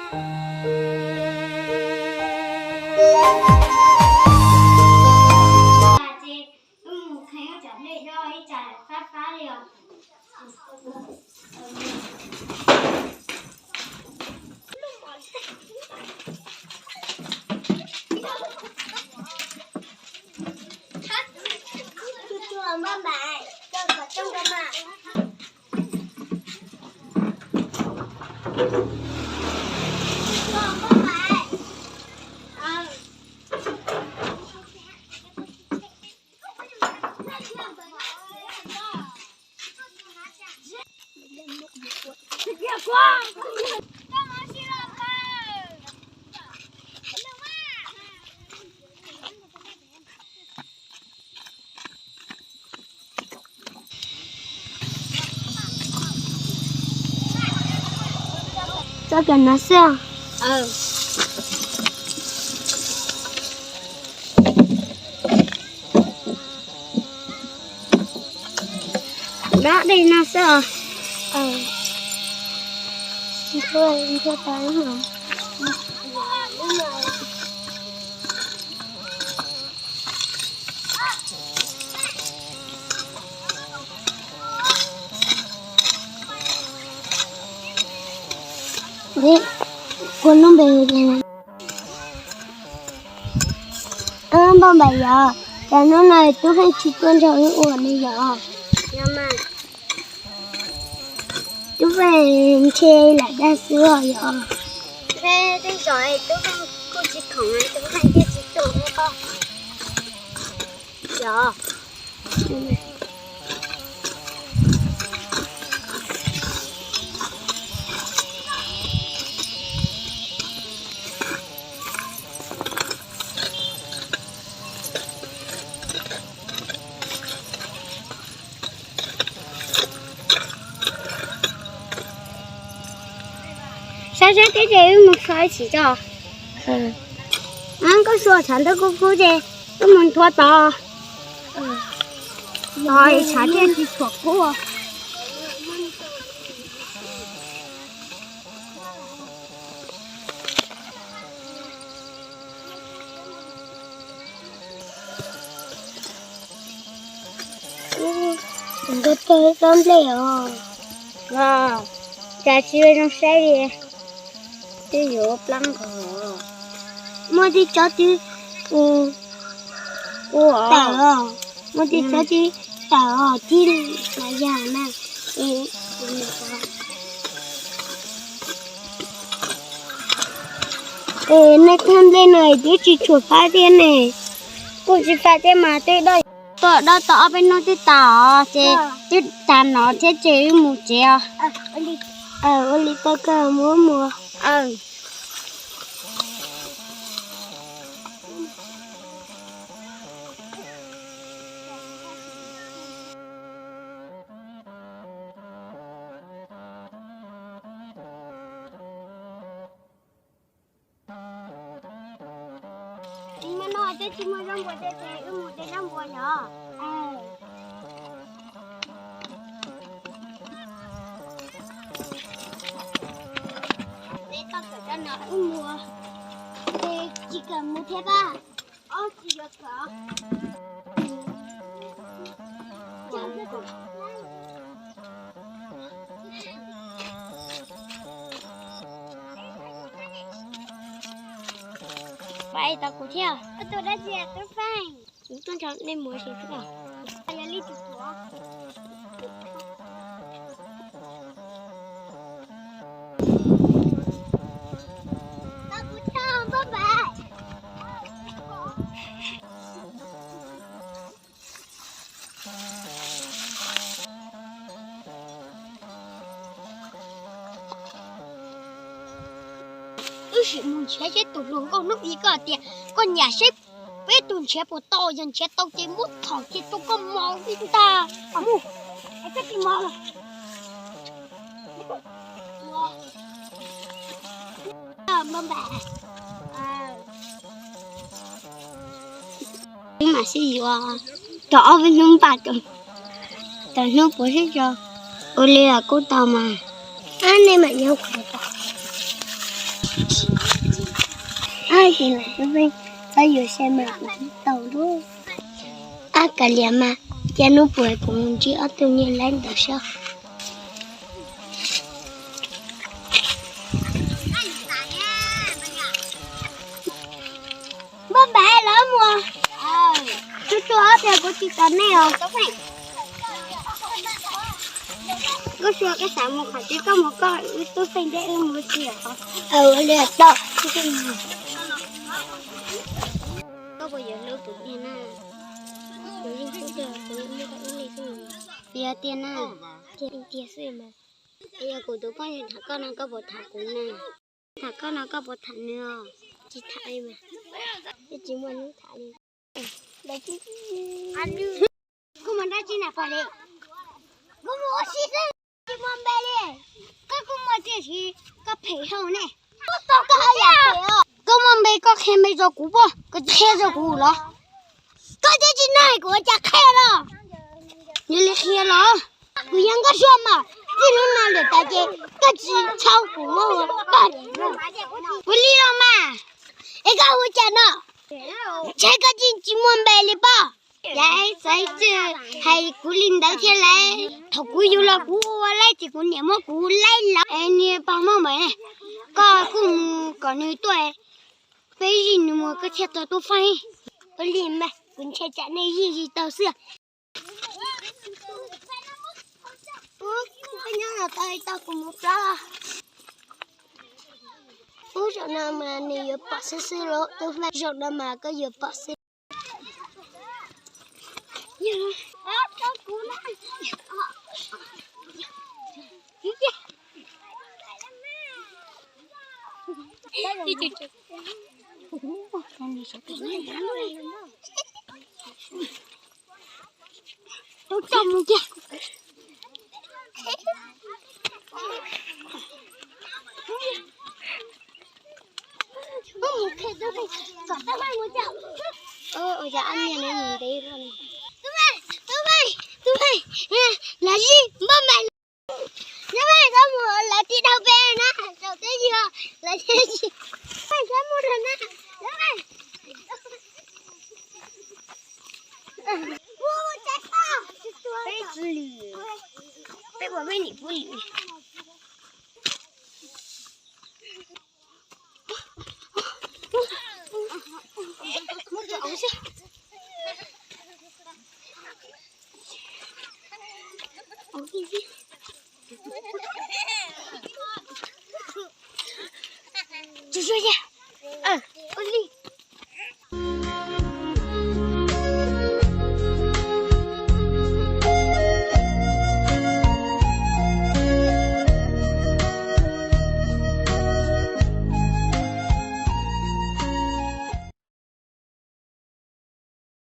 Ces wb mus kheev ib tsam dej do ib tsam fab fab li os. Txoj kev no xwb. Dab dej no xwb os. Kua lub npe npauj npaim yom, cas hnub no Tub Feej tsis tuaj nrog wb ua li yom. Tub Feej ntshe lam dag xwb os yom. Ntshe tej zaum Tub Feej kuj tsis khoom, Tub Feej thiaj tsis tuaj ua koj. Yog. Sab sab thiab ces wb mus so ib sim tso. Koj so tshav ntuj kub kub ces wb mus nthua tod. Tod tshav thiaj tsis tshua kub. Nkauj tawg tsob nplej os. Cas tsis zoo saib li, twb yuav plab nkaus. Muaj tej tsob twb tawm os, muaj tej tsob twb tawm os, tib mas yag na. Nej tag nplej no twb tsis tshua fab thiab ne. Kuj tsis fab thiab mas twb doj, tuaj doj tau ob peb hnub twb tas os, ces twb tas no thiab ces wb mus tsev os. Ua li koj kawg mus mus. Tsis muaj noj thiab tsis muaj zaub npua thiab ces wb mus de zaub npua yom. Peb toj kawm rau no wb mus, ces tsis kawm mus thiab pab. Pab es tau kuv thiab. Tus dab tsi Tub Feej? Kuv tuaj nrog nej mus ua si xwb os. Yog li tus tuav. Tau kuv thiab npauj npaim. Wb sim mus nrhiav seb tus hluas nkauj hnub i koj tias koj nyiam seb peb tus nrhiav puas tau, yog nrhiav tau ces muab thom cia rau koj mos li ntag. Mus, es koj tsis mos los. Wb mam sib yuav tau ob peb hnub npaj, tau hnub puav sib tso. Ua li los kuj tau mas. Ab, nej mam nyob kuv. Tsis lam tub Feej, txhob yuav sai mas kuv twb tau lub. Ab, kav liam mas, cia hnub puas kuv mus ntsib ob tug niag laib ntawd saib. Npauj npam lawv mus. Tub Tsuag tias kuv tsis tos nej os. Tub Tsuag, koj xav mus qhov twg koj mus koj, wb tub Feej thiab wb mus tsis os. Ua li tau. Koj puas yuav hlub kuv tiag na? Kuv yeej hlub koj, kuv yeej hlub koj ib leeg xwb. Yog tiag na? Tiag tiag xwb mas. Yog kuv tus phooj ywg tham koj no koj puas tham kuv na? Tham koj no koj puas tham nws os? Tsis tham li mas. Twb tsis muaj hnub tham li. Koj mus dab tsi na pog li? Koj mus ua si xwb, tsis muaj npe li. Koj kuj muaj tiam sis koj phem dhau ne. Koj yam phem os. Koj muaj npe koj qhia npe rau kuv pob, koj tsis qhia rau kuv los? Koj twb tsis nug kuv ua cas qhia los? Yog li qhia los? Kuv yog Nkauj Suav mas, txij hnub no lawm tas ces koj tsis txhob kuv muab ua poj niam. Ua li los mas, es koj hu cas no? Ntshe koj tsis, tsis muaj npe li pob. Yam txawv txwj hais kuv li ntawd thiab lauj. Thaum kuv yug los kuv ua laib ces kuv niam muab kuv laib los es niag pog Hmoob mas, koj kuj mus kom nws tuaj, peb zij nws mus koj thiaj tau tub Feej. Ua li mas kuv ntshai tsam nej zij tsis tau xwb. Ub, koj nyob no tau tau kuv mus plob. Ub, zaum no mas nws yuav pom xwb xwb lauj, tub Feej, zaum no mas koj yuav pom xwb. Tub tau mus kiag. Mus qhia tub Feej kom tub Feej mus caum. Ua cas ob niag no mus ntev. Tub Feej, tub Feej, tub Feej, los zij npauj npam. Tub Feej, txhob mus, lawv tib dhau peb na, zaum twb yog lawv thiaj tsis. Tub Feej, txhob mus rau na, tub Feej. Peb txwv lwm, peb ua peb niam pub lwm. Tsuag tsuag,